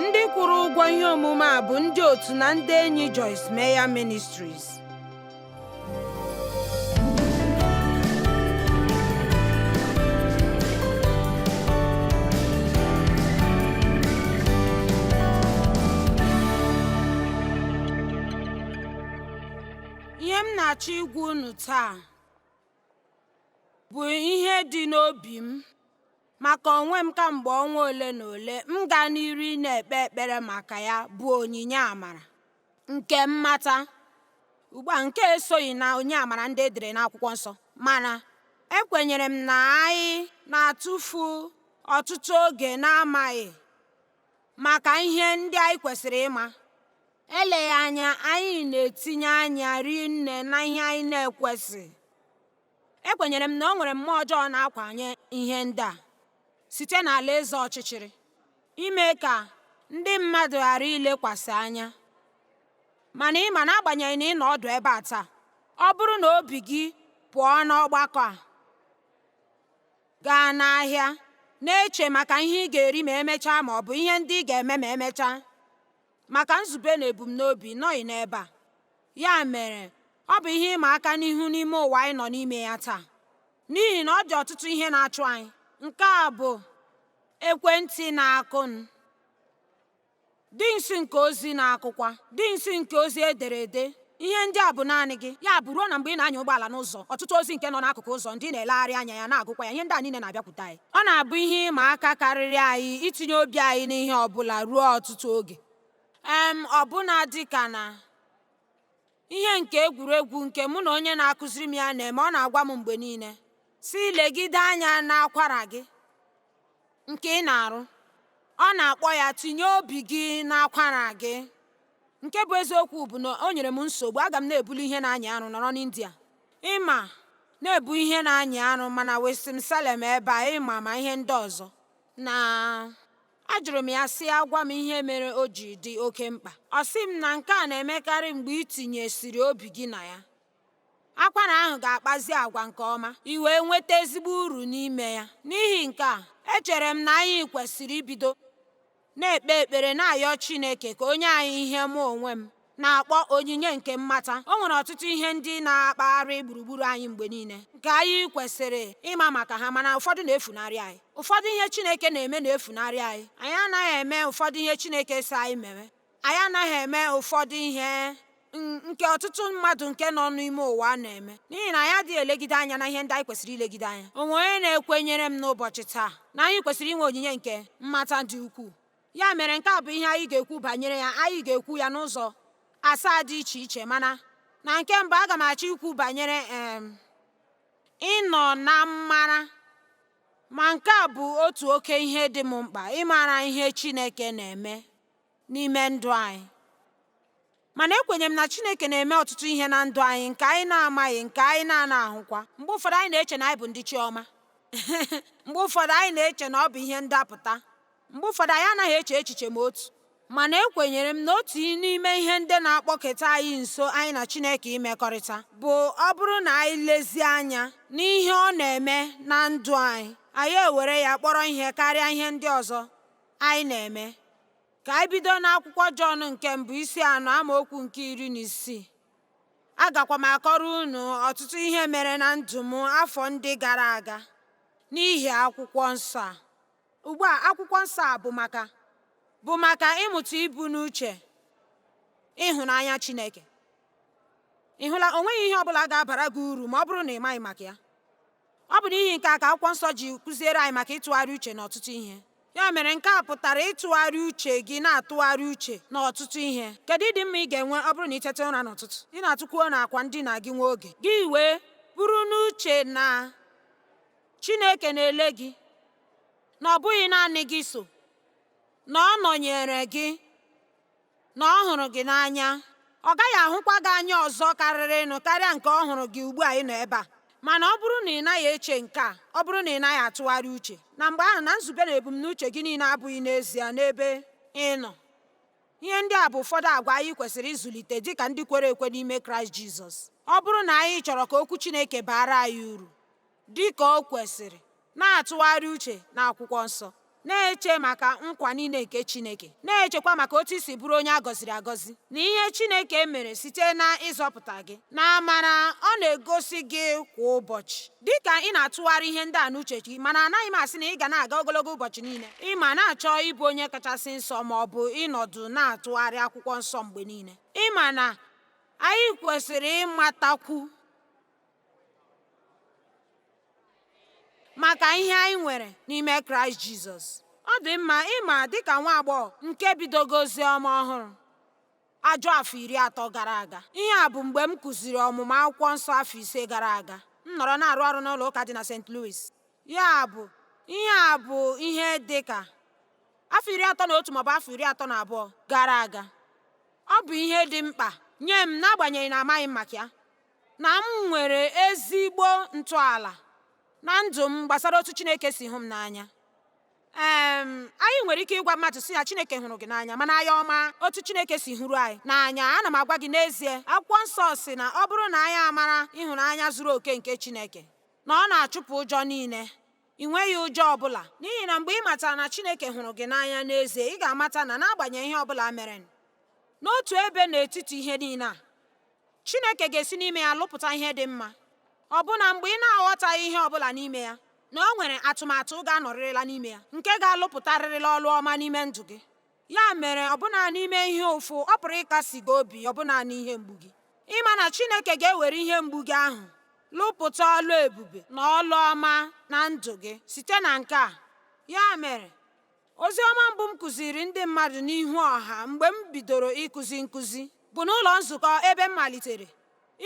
Ndị kwụrụ ụgwọ ihe omume a bụ ndị otu na ndị enyi Joyce Meyer Ministries. Ihe m na-achọ ịgwa unu taa bụ ihe dị n'obi m maka onwe m kamgbe ọnwa ole na ole m gaa n'iru na-ekpe ekpere maka ya bụ onyinye amara nke mmata. Ugbu a nke esoghị na onyinye amara ndị edere n'akwụkwọ nsọ, mana ekwenyere m na anyị na-atụfu ọtụtụ oge na-amaghị maka ihe ndị anyị kwesịrị ịma. Eleghị anya anyị na-etinye anya rinne na ihe anyị na-ekwesịghị. Ekwenyere m na o nwere mmụọ ọjọọ na-akwanye ihe ndị a site n'alaeze ọchịchịrị ime ka ndị mmadụ ghara ilekwasị anya. Mana ị ma, n'agbanyeghị na ị nọ ọdụ ebe a taa, ọ bụrụ na obi gị pụọ n'ọgbakọ a gaa n'ahịa na-eche maka ihe ị ga-eri ma emechaa ma ọ bụ ihe ndị ị ga-eme ma emechaa, maka nzube na ebumnobi nọghị n'ebe a. Ya mere, ọ bụ ihe ịma aka n'ihu n'ime ụwa anyị nọ n'ime ya taa, n'ihi na ọ dị ọtụtụ ihe na-achụ anyị. Nke a bụ ekwentị na-akụ n, dịnsị nke ozi na-akụkwa, dịnsị nke ozi ederede. Ihe ndị a bụ naanị gị. Ya bụ, ruo na mgbe ị na-anya ụgbọala n'ụzọ, ọtụtụ ozi nke nọ n'akụkụ ụzọ ndị ị na-elegharị anya ya na-agụkwa ya, ihe ndị a niile na-abịakwute anyị. Ọ na-abụ ihe ịma aka karịrị anyị itinye obi anyị n'ihe ọ bụla ruo ọtụtụ oge. Em, ọbụna dị ka na ihe nke egwuregwu nke mụ na onye na-akụziri m ya na-eme, ọ na-agwa m mgbe niile, sị legide anya n'akwara gị nke ị na-arụ. Ọ na-akpọ ya tinye obi gị n'akwara gị. Nke bụ eziokwu bụ na o nyere m nsogbu. Aga m na-ebuli ihe na-anyị arụ nọrọ n'India. Ịma na-ebu ihe na-anyị arụ mana Winston-Salem ebe a, ịma ma ihe ndị ọzọ. Na ajụrụ m ya sị ya gwa m ihe mere o ji dị oke mkpa. Ọ sị m na nke a na-emekarị mgbe ị tinyesịrị obi gị na ya. Akwara ahụ ga-akpazi agwa nke ọma, i wee nweta ezigbo uru n'ime ya. N'ihi nke a, echere m na anyị kwesịrị ibido na-ekpe ekpere na-ayọ Chineke ka o nye anyị ihe mụ onwe m na-akpọ onyinye nke mmata. O nwere ọtụtụ ihe ndị na-akpagharị gburugburu anyị mgbe niile nke anyị kwesịrị ịma maka ha, mana ụfọdụ na-efunarị anyị. Ụfọdụ ihe Chineke na-eme na-efunarị anyị. Anyị anaghị eme ụfọdụ ihe Chineke sị anyị mewe. Anyị anaghị eme ụfọdụ ihe nke ọtụtụ mmadụ nke nọ n'ime ụwa na-eme, n'ihi na anyị adịghị elegide anya na ihe ndị anyị kwesịrị ilegide anya. O nwere onye na-ekwenyere m n'ụbọchị taa na anyị kwesịrị inwe onyinye nke mmata dị ukwuu? Ya mere nke a bụ ihe anyị ga-ekwu banyere ya. Anyị ga-ekwu ya n'ụzọ asaa dị iche iche, mana na nke mbụ aga m achọ ikwu banyere em ịnọ na mmara. Ma nke a bụ otu oke ihe dị m mkpa, ịmara ihe Chineke na-eme n'ime ndụ anyị. Mana ekwenyere m na Chineke na-eme ọtụtụ ihe na ndụ anyị nke anyị na-amaghị, nke anyị na-ana ahụkwa. Mgbe ụfọdụ anyị na-eche na anyị bụ ndị chiọma. Mgbe ụfọdụ anyị na-eche na ọ bụ ihe ndapụta. Mgbe ụfọdụ anyị anaghị eche echiche ma otu. Mana ekwenyere m na otu n'ime ihe ndị na-akpọketa anyị nso anyị na Chineke imekọrịta bụ ọ bụrụ na anyị lezie anya n'ihe ọ na-eme na ndụ anyị, anyị ewere ya kpọrọ ihe karịa ihe ndị ọzọ anyị na-eme. Ka anyị bido n'akwụkwọ Jọn nke mbụ isi 4 amaokwu nke 16. Agakwa m akọrọ unu ọtụtụ ihe mere na ndụ m afọ ndị gara aga n'ihi akwụkwọ nsọ a. Ugbu a, akwụkwọ nsọ a bụ maka ịmụta ibu n'uche ịhụnanya Chineke. Ị hụla, o nweghị ihe ọbụla ga-abara gị uru ma ọ bụrụ na ị maghị maka ya. Ọ bụ n'ihi nke a ka akwụkwọ nsọ ji kụziere anyị maka ịtụgharị uche n'ọtụtụ ihe. Ya mere nke a pụtara ịtụgharị uche gị na-atụgharị uche n'ọtụtụ ihe. Kedu ịdị mma ị ga-enwe ọ bụrụ na ị teta ụra n'ụtụtụ? Ị na-atụkwuo n'akwa ndina gị nwa oge. Gị wee buru n'uche na Chineke na-ele gị, na ọ bụghị naanị gị so, na ọ nọnyere gị, na ọ hụrụ gị n'anya. Ọ gaghị ahụkwa gị anya ọzọ karịrịnụ karịa nke ọ hụrụ gị ugbu a ị nọ ebe a. Mana ọ bụrụ na ị naghị eche nke a, ọ bụrụ na ị naghị atụgharị uche, na mgbe ahụ na nzube na ebumnuche gị niile abụghị n'ezie n'ebe ị nọ. Ihe ndị a bụ ụfọdụ agwa anyị kwesịrị ịzụlite dị ka ndị kwere ekwe n'ime Kraịst Jizọs. Ọ bụrụ na anyị chọrọ ka okwu Chineke baara anyị uru dị ka o kwesịrị, na-atụgharị uche n'akwụkwọ nsọ. Na-eche maka nkwa niile nke Chineke, na-echekwa maka otu i si bụrụ onye a gọziri agọzi, na ihe Chineke mere site na ịzọpụta gị, na amara ọ na-egosi gị kwa ụbọchị. Dị ka ị na-atụgharị ihe ndị a n'uche gị, mana anaghị m asị na ị ga na-aga ogologo ụbọchị niile, ị ma na-achọ ịbụ onye kachasị nsọ ma ọ bụ ịnọdụ na-atụgharị akwụkwọ nsọ mgbe niile. Ị ma na anyị kwesịrị ịmatakwu maka ihe anyị nwere n'ime Kraịst Jizọs. Ọ dị mma ịma dịka nwa agbọghọ nke bidogo ozi ọma ọhụrụ ajọ afọ 30 gara aga. Ihe a bụ mgbe m kụziri ọmụmụ akwụkwọ nsọ afọ 5 gara aga. M nọrọ na-arụ ọrụ n'ụlọ ụka dị na St. Louis. Ya bụ, ihe a bụ ihe dị ka afọ 31 maọbụ afọ 32 gara aga. Ọ bụ ihe dị mkpa nye m n'agbanyeghị na amaghị m maka ya, na m nwere ezigbo ntọala na ndụ m gbasara otu Chineke si hụ m n'anya. Anyị nwere ike ịgwa mmadụ sị ya Chineke hụrụ gị n'anya, mana anyị ọma otu Chineke si hụrụ anyị n'anya. Ana m agwa gị n'ezie, akwụkwọ nsọ sị na ọ bụrụ na anyị amara ịhụnanya zuru oke nke Chineke, na ọ na-achụpụ ụjọ niile. Ị nweghị ụjọ ọbụla, n'ihi na mgbe ị matara na Chineke hụrụ gị n'anya n'ezie, ị ga-amata na n'agbanyeghị ihe ọbụla mere n'otu ebe n'etiti ihe niile a, Chineke ga-esi n'ime ya lụpụta ihe dị mma. Ọbụna mgbe ị na-aghọtaghị ihe ọbụla n'ime ya, na o nwere atụmatụ ga-anọrịrịla n'ime ya, nke ga-alụpụtarịrịla ọlụ ọma n'ime ndụ gị. Ya mere, ọbụna n'ime ihe ụfụ, ọ pụrụ ịkasi gị obi ọbụna n'ihe mgbu gị. Ịma na Chineke ga-ewere ihe mgbu gị ahụ lụpụta ọlụ ebube na ọlụ ọma na ndụ gị site na nke a. Ya mere, ozi ọma mbụ m kụziri ndị mmadụ n'ihu ọha mgbe m bidoro ịkụzi nkụzi bụ n'ụlọ nzukọ ebe m malitere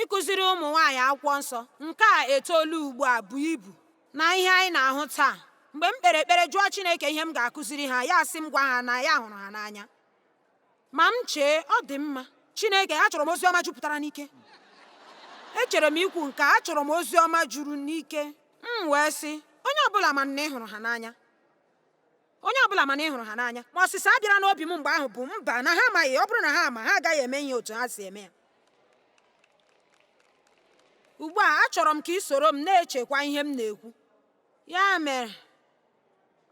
ịkụziri ụmụ nwaanyị akwụkwọ nsọ. Nke a etoola ugbu a bụ ibu na ihe anyị na-ahụ taa. Mgbe m kpere ekpere jụọ Chineke ihe m ga-akụziri ha, ya sị m gwa ha na ya hụrụ ha n'anya. Ma m chee, ọ dị mma, Chineke, achọrọ m ozi ọma jupụtara n'ike. Echere m ikwu nke a, achọrọ m ozi ọma juru n'ike. M wee sị, onye ọbụla ma na ị hụrụ ha n'anya. Onye ọbụla ma na ị hụrụ ha n'anya. Ma ọsịsa bịara n'obi m mgbe ahụ bụ mba, na ha amaghị. Ọ bụrụ na ha ama, ha agaghị eme ihe otu ha si eme ya. Ugbu a, achọrọ m ka ị soro m na-echekwa ihe m na-ekwu. Ya mere,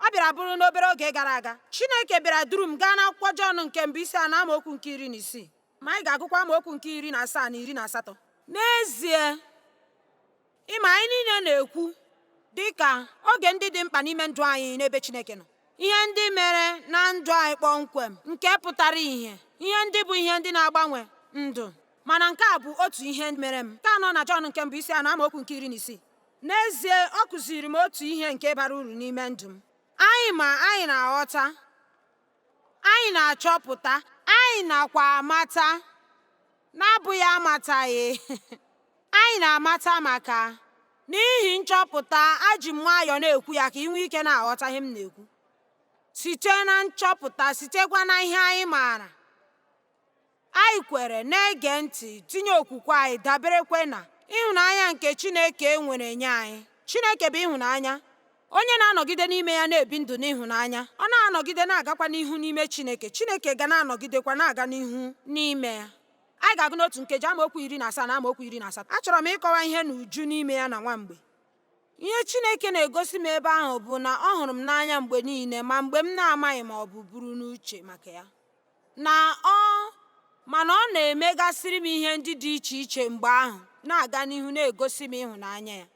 ọ bịara bụrụ n'obere oge gara aga, Chineke bịara duru m gaa n'akwụkwọ Jọn nke mbụ isi anọ amaokwu nke 16. Ma anyị ga-agụkwa amaokwu nke 17 na 18. N'ezie, ịma anyị niile na-ekwu dị ka oge ndị dị mkpa n'ime ndụ anyị n'ebe Chineke nọ. Ihe ndị mere na ndụ anyị kpọmkwem nke pụtara ìhè, ihe ndị bụ ihe ndị na-agbanwe ndụ. Mana nke a bụ otu ihe mere m. Nke anọ na Jọn nke mbụ isi anọ amaokwu nke 16. N'ezie, ọ kụziri m otu ihe nke bara uru n'ime ndụ m. Anyị ma anyị na-aghọta, anyị na-achọpụta, anyị nakwa amata, na-abụghị amataghị. Anyị na-amata maka n'ihi nchọpụta, aji m nwayọọ na-ekwu ya ka ị nwee ike na-aghọta ihe m na-ekwu. Site na nchọpụta, sitekwa na ihe anyị maara, anyị kwere, na-ege ntị, tinye okwukwe anyị, daberekwe na ịhụnanya nke Chineke nwere nye anyị. Chineke bụ ịhụnanya. Onye na-anọgide n'ime ya na-ebi ndụ n'ịhụnanya. Ọ na-anọgide na-agakwa n'ihu n'ime Chineke. Chineke ga na-anọgidekwa na-aga n'ihu n'ime ya. Anyị ga-agụ n'otu nkeji amaokwu 17 na amaokwu 18. Achọrọ m ịkọwa ihe n'uju n'ime ya na nwa mgbe. Ihe Chineke na-egosi m ebe ahụ bụ na ọ hụrụ m n'anya mgbe niile, ma mgbe m na-amaghị ma ọ bụ buru n'uche maka ya. Na ọ mana ọ na-emegasịrị m ihe ndị dị iche iche mgbe ahụ na-aga n'ihu na-egosi m ịhụnanya ya.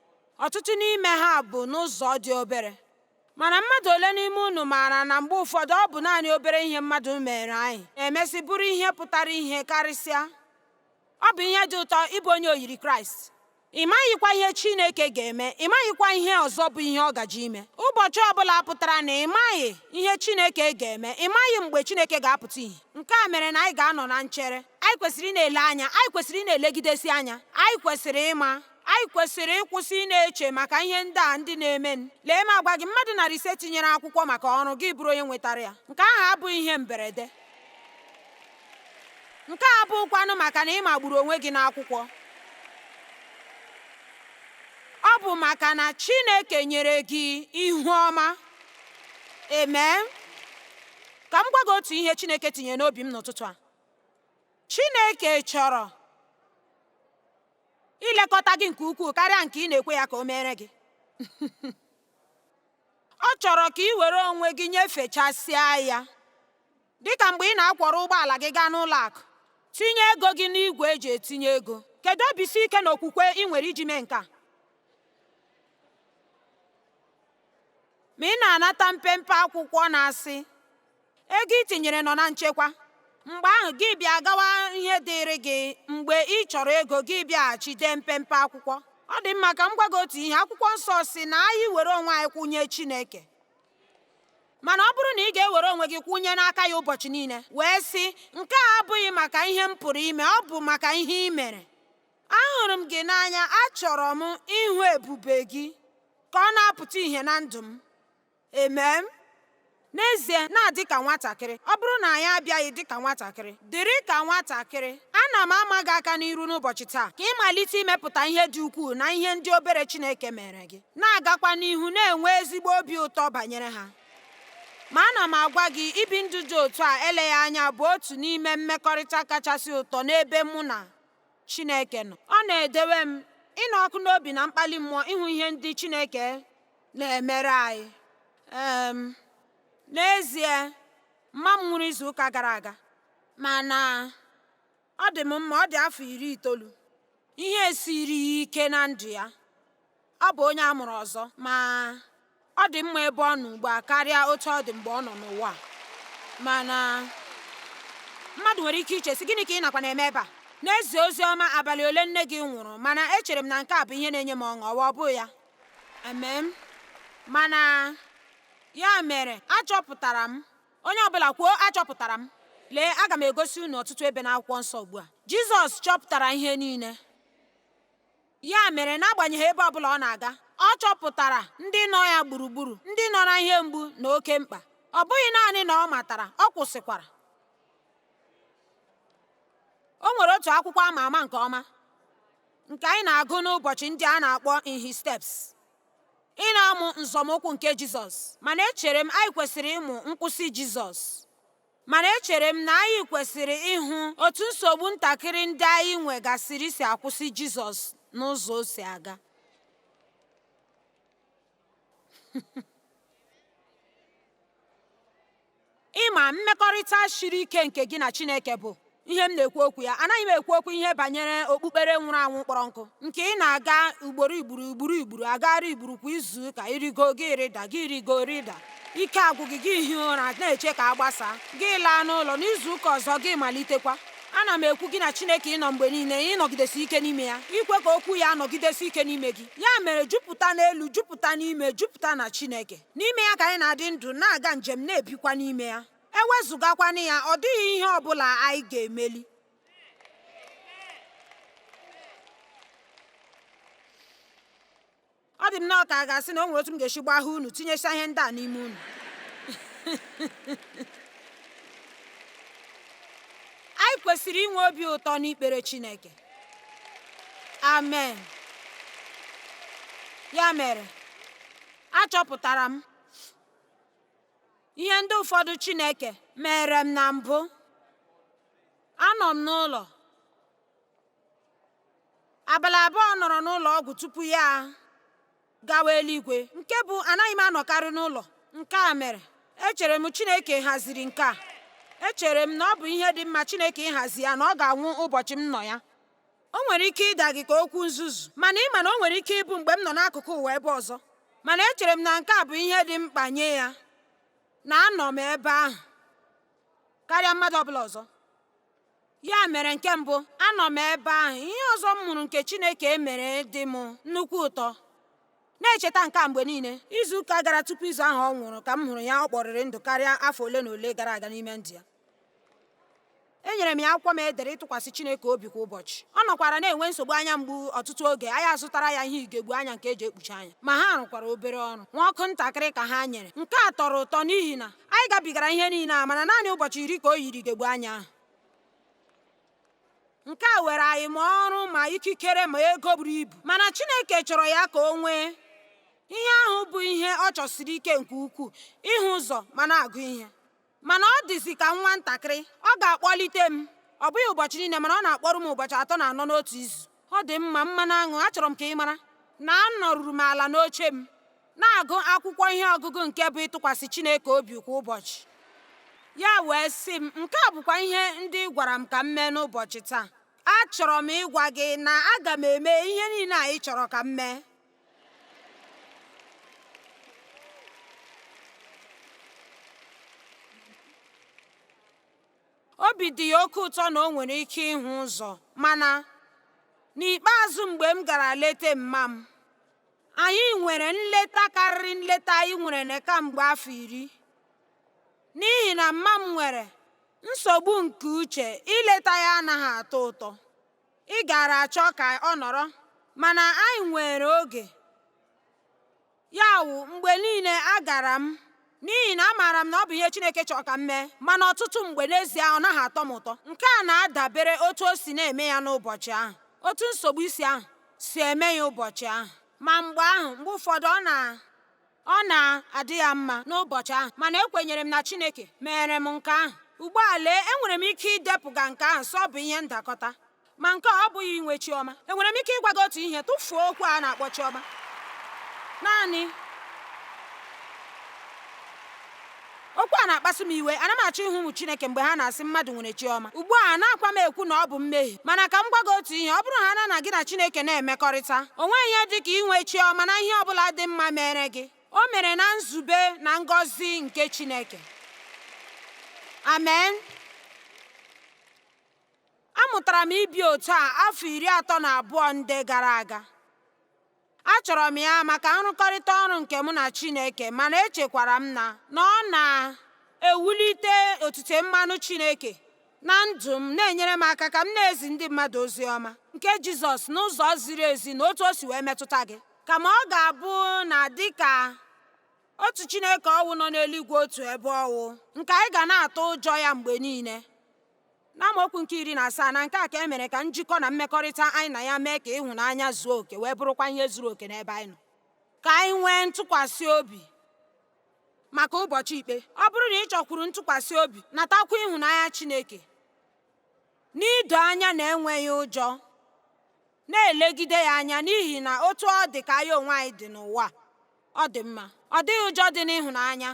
Ọtụtụ n'ime ha bụ n'ụzọ dị obere. Mana mmadụ ole n'ime unu maara na mgbe ụfọdụ ọ bụ naanị obere ihe mmadụ mere anyị na-emesị bụrụ ihe pụtara ihe karịsịa. Ọ bụ ihe dị ụtọ ịbụ onye oyiri Kraịst. Ị maghịkwa ihe Chineke ga-eme, ị maghịkwa ihe ọzọ bụ ihe ọ gaje ime. Ụbọchị ọbụla pụtara na ị maghị ihe Chineke ga-eme, ị maghị mgbe Chineke ga-apụta ìhè. Nke a mere na anyị ga-anọ na nchere. Anyị kwesịrị ị na-ele anya, anyị kwesịrị ị na-elegidesi anya, anyị kwesịrị ịma, anyị kwesịrị ịkwụsị ị na-eche maka ihe ndị a ndị na-eme. Lee m agwa gị, mmadụ 500 tinyere akwụkwọ maka ọrụ, gị bụrụ onye nwetara ya. Nke ahụ abụghị ihe mberede. Nke a abụghịkwanụ maka na ị magburu onwe gị n'akwụkwọ. Ọ bụ maka na Chineke nyere gị ihu ọma. Amen. Ka m gwa gị otu ihe Chineke tinyere n'obi m n'ụtụtụ a. Chineke chọrọ ilekọta gị nke ukwuu karịa nke ị na-ekwe ya ka o mere gị. Ọ chọrọ ka ị were onwe gị nyefechasịa ya. Dịka mgbe ị na-akwọrọ ụgbọala gị gaa n'ụlọ akụ, tinye ego gị n'igwe eji etinye ego. Kedu obisi ike na okwukwe ị nwere iji mee nke a? Ma ị na-anata mpempe akwụkwọ na-asị, ego ị tinyere nọ na nchekwa. Mgbe ahụ gị bịa gawa ihe dịịrị gị mgbe ị chọrọ ego gị bịaghachi dee mpempe akwụkwọ. Ọ dị mma ka m gwa gị otu ihe. Akwụkwọ nsọ sị na anyị were onwe anyị kwụnye Chineke. Mana ọ bụrụ na ị ga-ewere onwe gị kwụnye n'aka ya ụbọchị niile, wee sị, nke a abụghị maka ihe m pụrụ ime, ọ bụ maka ihe ị mere. Ahụrụ m gị n'anya, achọrọ m ịhụ ebube gị ka ọ na-apụta ìhè na ndụ m. Amen. N'ezie, na-adị ka nwatakịrị. Ọ bụrụ na anyị abịaghị dị ka nwatakịrị, dịrị ka nwatakịrị. Ana m ama gị aka n'iru n'ụbọchị taa ka ị malite imepụta ihe dị ukwuu na ihe ndị obere Chineke mere gị, na-agakwa n'ihu na-enwe ezigbo obi ụtọ banyere ha. Ma ana m agwa gị, ibi ndụ dị otu a eleghị anya bụ otu n'ime mmekọrịta kachasị ụtọ n'ebe mụ na Chineke nọ. Ọ na-edewe m ịnụ ọkụ n'obi na mkpali mmụọ ịhụ ihe ndị Chineke na-emere anyị. N'ezie, mma m nwụrụ izu ụka gara aga, mana ọ dị m mma, ọ dị afọ 90. Ihe siri ya ike na ndụ ya. Ọ bụ onye a mụrụ ọzọ, ma ọ dị mma ebe ọ nọ ugbu a karịa otu ọ dị mgbe ọ nọ n'ụwa. Mana mmadụ nwere ike iche sị, gịnị ka ị nakwa na-eme ebe a? N'ezie ozi ọma abalị ole nne gị nwụrụ, mana echere m na nke a bụ ihe na-enye m ọṅụ, ọ bụ ya. Amen. Mana ya mere, achọpụtara m, onye ọbụla kwuo achọpụtara m. Lee, aga m egosi unu ọtụtụ ebe n'akwụkwọ nsọ ugbu a. Jizọs chọpụtara ihe niile. Ya mere, n'agbanyeghị ebe ọbụla ọ na-aga, ọ chọpụtara ndị nọ ya gburugburu, ndị nọ na ihe mgbu na oke mkpa. Ọ bụghị naanị na ọ matara, ọ kwụsịkwara. O nwere otu akwụkwọ ama ama nke ọma, nke anyị na-agụ n'ụbọchị ndị a na-akpọ In His Steps. Ị na-amụ nzọmụkwụ nke Jizọs, mana echere m anyị kwesịrị ịmụ nkwụsị Jizọs. Mana echere m na anyị kwesịrị ịhụ otu nsogbu ntakịrị ndị anyị nwegasịrị si akwụsị Jizọs n'ụzọ o si aga. Ịma mmekọrịta siri ike nke gị na Chineke bụ ihe m na-ekwu okwu ya. Anaghị m ekwu okwu ihe banyere okpukpere nwụrụ anwụ kpọrọ nkụ nke ị na-aga ugboro igburu ugboro igburu agagharị igburu kwa izu ụka, irigo gị rịda, gị rigo rịda, ike agwụ gị, gị hie ụra na-eche ka a gbasaa, gị laa n'ụlọ n'izu ụka ọzọ gị malitekwa. Ana m ekwu gị na Chineke ịnọ mgbe niile, ịnọgidesi ike n'ime ya, ikwe ka okwu ya nọgidesi ike n'ime gị. Ya mere, jupụta n'elu, jupụta n'ime, jupụta na Chineke. N'ime ya ka anyị na-adị ndụ, na-aga njem, na-ebikwa n'ime ya. Ewezụgakwana ya, ọ dịghị ihe ọ bụla anyị ga-emeli. Ọ dị m nnọọ ka a ga-asị na o nwere otu m ga-esi gbahụ unu, tinyesịa ihe ndị a n'ime unu. Anyị kwesịrị inwe obi ụtọ n'ikpere Chineke. Amen. Ya mere, achọpụtara m ihe ndị ụfọdụ Chineke mere m na mbụ. Anọ m n'ụlọ. Abalị abụọ nọrọ n'ụlọ ọgwụ tupu ya gawa eluigwe, nke bụ anaghị m anọkarị n'ụlọ. Nke a mere, echere m Chineke haziri nke a. Echere m na ọ bụ ihe dị mma Chineke ịhazi ya na ọ ga-anwụ ụbọchị m nọ ya. O nwere ike ịda gị ka okwu nzuzu, mana ị ma na o nwere ike ịbụ mgbe m nọ n'akụkụ ụwa ebe ọzọ. Mana echere m na nke a bụ ihe dị mkpa nye ya, na anọ m ebe ahụ karịa mmadụ ọbụla ọzọ. Ya mere, nke mbụ, anọ m ebe ahụ. Ihe ọzọ m mụrụ nke Chineke mere dị m nnukwu ụtọ. Na-echeta nke a mgbe niile. Izu ụka gara tupu izu ahụ ọ nwụrụ ka m hụrụ ya, ọ kpọrịrị ndụ karịa afọ ole na ole gara aga n'ime ndụ ya. Enyere m ya akwụkwọ m edere ịtụkwasị Chineke obi kwa ụbọchị. Ọ nọkwara na-enwe nsogbu anya mgbu ọtụtụ oge. Anyị azụtara ya ihe igegbu anya nke eji ekpuchi anya, ma ha rụkwara obere ọrụ. Nwa ọkụ ntakịrị ka ha nyere. Nke a tọrọ ụtọ n'ihi na anyị gabigara ihe niile a, mana naanị ụbọchị 10 ka o yiri igegbu anya ahụ. Nke a were anyị ma ọrụ ma ikikere ma ego buru ibu, mana Chineke chọrọ ya ka o nwee ihe ahụ bụ ihe ọ chọsiri ike nke ukwuu, ịhụ ụzọ ma na-agụ ihe. Mana ọ dịzi ka nwa ntakịrị. Ọ ga-akpọlite m, ọ bụghị ụbọchị niile, mana ọ na-akpọrọ m ụbọchị 3 na 4 n'otu izu. Ọ dị mma, mmanụ aṅụ, achọrọ m ka ị mara na anọruru m ala n'oche m, Na-agụ akwụkwọ ihe ọgụgụ nke bụ ịtụkwasị Chineke obi kwa ụbọchị. Ya wee sị m, nke a bụkwa ihe ndị ị gwara m ka m mee n'ụbọchị taa. Achọrọ m ịgwa gị na aga m eme ihe niile a ị chọrọ ka m mee. Obi dị ya oke ụtọ na o nwere ike ịhụ ụzọ, mana n'ikpeazụ mgbe m gara leta mma m, anyị nwere nleta karịrị nleta anyị nwere kamgbe afọ 10. N'ihi na mma m nwere nsogbu nke uche, ileta ya anaghị atọ ụtọ. Ị gaara achọ ka ọ nọrọ, mana anyị nwere oge. Ya wụ, mgbe niile agara m, n'ihi na amaara m na ọ bụ ihe Chineke chọrọ ka m mee, mana ọtụtụ mgbe n'ezie ọ naghị atọ m ụtọ. Nke a na-adabere otu o si na-eme ya n'ụbọchị ahụ, otu nsogbu isi ahụ si eme ya ụbọchị ahụ. Ma mgbe ahụ, mgbe ụfọdụ ọ na-adị ya mma n'ụbọchị ahụ, mana ekwenyere m na Chineke mere m nke ahụ. Ugbu a lee, enwere m ike idepụga nke ahụ sọ bụ ihe ndakọta. Ma nke a ọ bụghị inwe chiọma. Enwere m ike ịgwa gị otu ihe, tụfuo okwu a na-akpọ chiọma. Naanị okwu a na-akpasu m iwe. Ana m achọ ịhụ ụmụ Chineke mgbe ha na-asị mmadụ nwere chiọma. Ugbu a na-akwa m ekwu na ọ bụ mmehie, mana ka m gwa gị otu ihe, ọ bụrụ ha na gị na Chineke na-emekọrịta, o nweghị ihe dị ka inwe chiọma na ihe ọ bụla dị mma mere gị. O mere na nzube na ngọzi nke Chineke. Amen. Amụtara m ibi otu a afọ 32 ndị gara aga. Achọrọ m ya maka nrụkọrịta ọrụ nke mụ na Chineke, mana echekwara m na ọ na-ewulite otite mmanụ Chineke na ndụ m, na-enyere m aka ka m na-ezi ndị mmadụ ozi ọma nke Jizọs n'ụzọ ziri ezi na otu o si wee metụta gị. Kama ọ ga-abụ na dịka otu Chineke ọwụ nọ n'eluigwe otu ebe ọwụ, nke anyị ga na-atụ ụjọ ya mgbe niile. N'amaokwu nke 17, na nke a ka e mere ka njikọ na mmekọrịta anyị na ya mee ka ịhụnanya zuo oke wee bụrụkwa ihe zuru oke n'ebe anyị nọ. Ka anyị nwee ntụkwasị obi maka ụbọchị ikpe. Ọ bụrụ na ị chọkwuru ntụkwasị obi, natakwa ịhụnanya Chineke n'ido anya na enweghị ụjọ, na-elegide ya anya n'ihi na otu ọ dị ka anyị onwe anyị dị n'ụwa, ọ dị mma. Ọ dịghị ụjọ dị n'ịhụnanya,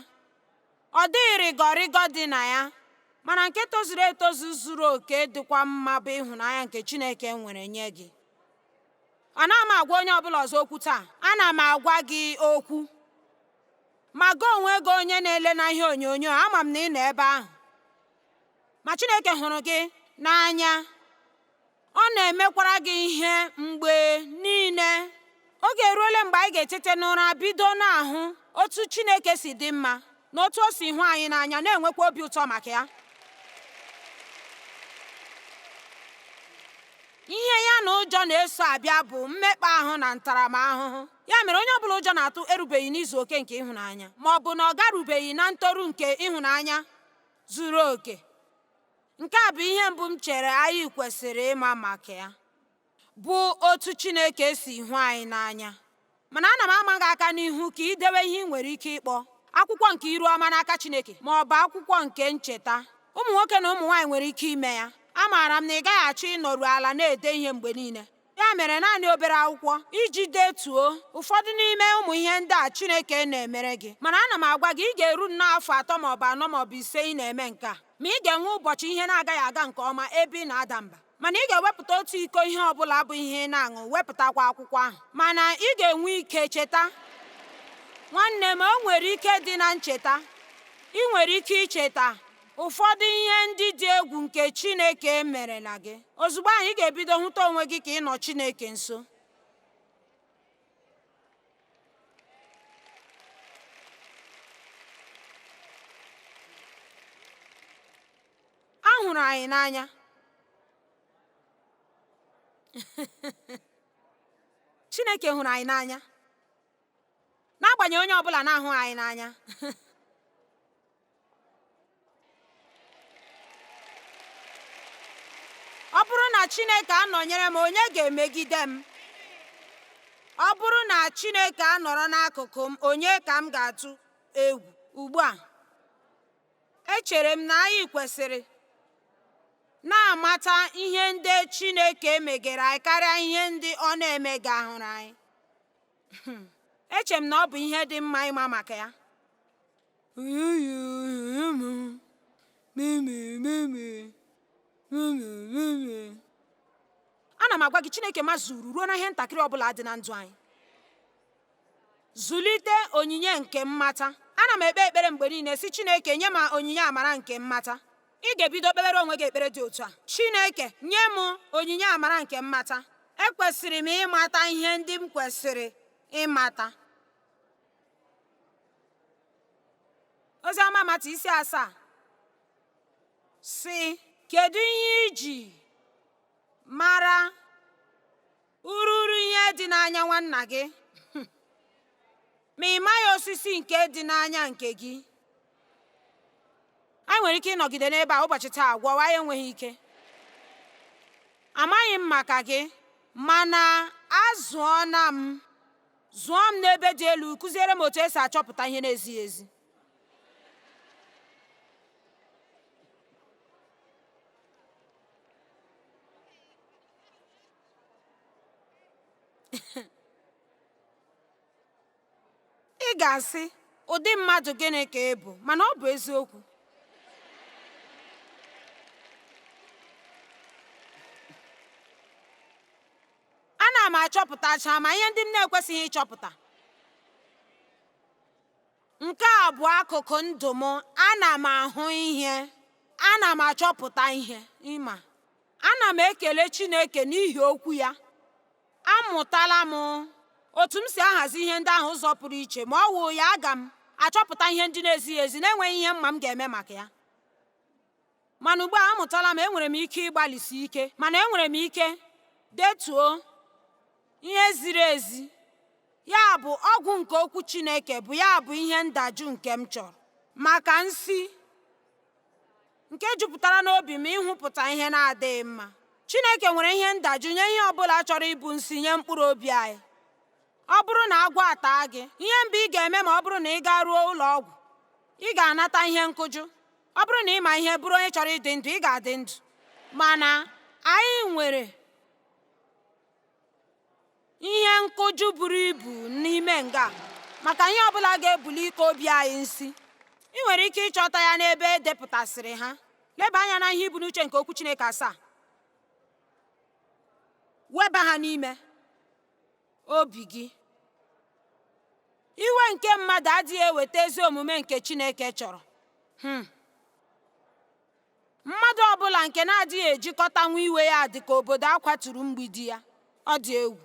ọ dịghị rịgọrịgọ dị na ya, mana nke tozuru etozu zuru oke dịkwa mma bụ ịhụnanya nke Chineke nwere nye gị. Anaghị m agwa onye ọbụla ọzọ okwu taa, ana m agwa gị okwu. Ma gị onwe gị onye na-ele na ihe onyonyo, ama m na ị nọ ebe ahụ. Ma Chineke hụrụ gị n'anya, ọ na-emekwara gị ihe mgbe niile. Oge eruola mgbe anyị ga-etete n'ụra bido na-ahụ otu Chineke si dị mma na otu o si hụ anyị n'anya, na-enwekwa obi ụtọ maka ya. Ihe ya na ụjọ na-eso abịa bụ mmekpa ahụ na ntaramahụhụ. Ya mere onye ọbụla ụjọ na-atụ erubeghị n'izu oke nke ịhụnanya, ma ọ bụ na ọ garubeghị na ntoru nke ịhụnanya zuru oke. Nke a bụ ihe mbụ m chere anyị kwesịrị ịma maka ya, bụ otu Chineke si hụ anyị n'anya. Mana ana m ama gị aka n'ihu ka ị dewe ihe ị nwere ike ịkpọ akwụkwọ nke iru ọma n'aka Chineke, ma ọ bụ akwụkwọ nke ncheta. Ụmụ nwoke na ụmụ nwaanyị nwere ike ime ya. Amaara m na ị gaghị achọ ịnọru ala na-ede ihe mgbe niile. Ya mere naanị obere akwụkwọ iji detuo ụfọdụ n'ime ụmụ ihe ndị a Chineke na-emere gị. Mana ana m agwa gị, ị ga-eru nnọọ afọ 3 maọbụ 4 maọbụ 5 ị na-eme nke a. Ma ị ga-enwe ụbọchị ihe na-agaghị aga nke ọma ebe ị na-ada mba. Mana ị ga-ewepụta otu iko ihe ọbụla bụ ihe ị na-aṅụ, wepụtakwa akwụkwọ ahụ. Mana ị ga-enwe ike cheta. Nwanne m, o nwere ike dị na ncheta. Ị nwere ike icheta ụfọdụ ihe ndị dị egwu nke Chineke merela gị. Ozugbo ahụ ị ga-ebido hụta onwe gị ka ị nọ Chineke nso. A hụrụ anyị n'anya. Chineke hụrụ anyị n'anya, n'agbanyeghị onye ọbụla na-ahụ anyị n'anya. Ọ bụrụ na Chineke anọnyere m, onye ga-emegide m? Ọ bụrụ na Chineke anọrọ n'akụkụ m, onye ka m ga-atụ egwu? Ugbu a, echere m na anyị kwesịrị na-amata ihe ndị Chineke megere anyị karịa ihe ndị ọ na-emegahụrụ anyị. Eche m na ọ bụ ihe dị mma ịma maka ya. Ana m agwa gị, Chineke mazuru ruo na ihe ntakịrị ọ bụla dị na ndụ anyị. Zụlite onyinye nke mmata. Ana m ekpe ekpere mgbe niile sị, Chineke, nye m onyinye amara nke mmata. Ị ga-ebido kpebere onwe gị ekpere dị otu a: Chineke, nye m onyinye amara nke mmata. Ekwesịrị m ịmata ihe ndị m kwesịrị ịmata. Oziọma Mata isi 7 sị, kedu ihe iji mara ururu ihe dị n'anya nwanna gị, ma ị maghị osisi nke dị n'anya nke gị? Anyị nwere ike ịnọgide n'ebe a ụbọchị taa gwọwa anyị enweghị ike. Amaghị m maka gị, mana azụọna m. Zụọ m n'ebe dị elu, kụziere m otu esi achọpụta ihe na-ezighị ezi. Ị ga-asị, ụdị mmadụ gịnị ka ị bụ? Mana ọ bụ eziokwu. Ana m achọpụtacha ma ihe ndị m na-ekwesịghị ịchọpụta. Nke a bụ akụkụ ndụ m. Ana m ahụ ihe, ana m achọpụta ihe. Ịma, ana m ekele Chineke n'ihi okwu ya. Amụtala m otu m si ahazi ihe ndị ahụ ụzọ pụrụ iche. Ma ọ wụ ya, aga m achọpụta ihe ndị na-ezighị ezi na-enweghị ihe mma m ga-eme maka ya. Mana ugbu a amụtala m, enwere m ike ịgbalịsi ike, mana enwere m ike detuo ihe ziri ezi. Ya bụ ọgwụ nke okwu Chineke bụ ya bụ ihe ndajụ nke m chọrọ maka nsi nke jupụtara n'obi m ịhụpụta ihe na-adịghị mma. Chineke nwere ihe ndajụ nye ihe ọbụla chọrọ ịbụ nsi nye mkpụrụ obi anyị. Ọ bụrụ na agwọ ataa gị, ihe mbụ ị ga-eme ma ọ bụrụ na ị gaa ruo ụlọ ọgwụ, ị ga-anata ihe nkụjụ. Ọ bụrụ na ị ma ihe, bụrụ onye chọrọ ịdị ndụ, ị ga-adị ndụ. Mana anyị nwere ihe nkụjụ buru ibu n'ime nga maka ihe ọbụla ga-ebuli ike obi anyị nsi. Ị nwere ike ịchọta ya n'ebe e depụtasịrị ha. Leba anya na ihe ibu n'uche nke okwu Chineke 7. Weba ha n'ime obi gị. Iwe nke mmadụ adịghị eweta ezi omume nke Chineke chọrọ. Mmadụ ọbụla nke na-adịghị ejikọtanwu iwe ya dị ka obodo a kwaturu mgbidi ya. Ọ dị egwu.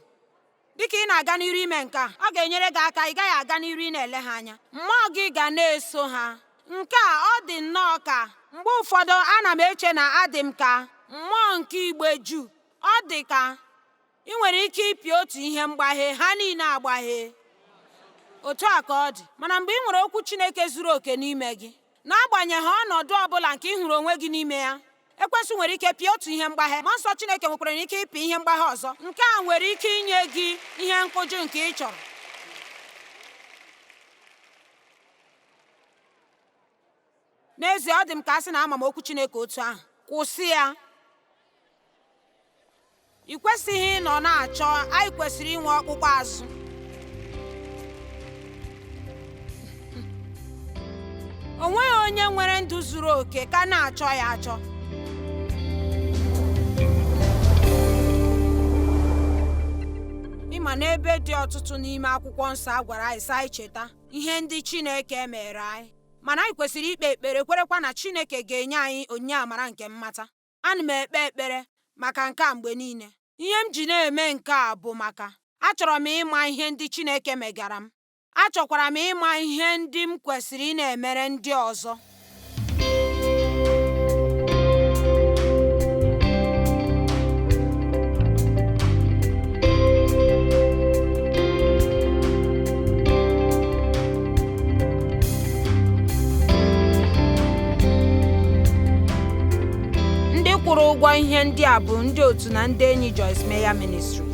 Dịka ị na-aga n'iru ime nke a, ọ ga-enyere gị aka. Ị gaghị aga n'iru ị na-ele ha anya. Mmụọ gị ga na-eso ha. Nke a ọ dị nnọọ ka mgbe ụfọdụ ana m eche na adị m ka mmụọ nke igbe juu. Ọ dị ka ị nwere ike ịpị otu ihe mgbaghe, ha niile agbaghe. Otu a ka ọ dị. Mana mgbe ị nwere okwu Chineke zuru oke n'ime gị, n'agbanyeghị ọnọdụ ọbụla nke ị hụrụ onwe gị n'ime ya, ekwesị nwere ike pịa otu ihe mgbaghe. Mmụọ nsọ Chineke nwekwara ike ịpị ihe mgbaghe ọzọ. Nke a nwere ike inye gị ihe nkụjụ nke ị chọrọ. N'ezie, ọ dị m ka a sị na ama m okwu Chineke otu ahụ. Kwụsị ya. Ị kwesịghị ịnọ na-achọ. Anyị kwesịrị inwe ọkpụkpọ azụ. O nweghị onye nwere ndụ zuru oke ka na-achọ ya achọ. Ịma n'ebe dị ọtụtụ n'ime akwụkwọ nsọ a gwara anyị sị anyị cheta ihe ndị Chineke mere anyị. Mana anyị kwesịrị ikpe ekpere kwerekwa na Chineke ga-enye anyị onyinye amara nke mmata. Ana m ekpe ekpere maka nke a mgbe niile. Ihe m ji na-eme nke a bụ maka achọrọ m ịma ihe ndị Chineke megara m. Achọkwara m ịma ihe ndị m kwesịrị ị na-emere ndị ọzọ. Ndị kwụrụ ụgwọ ihe ndị a bụ ndị otu na ndị enyi Joyce Meyer Ministries.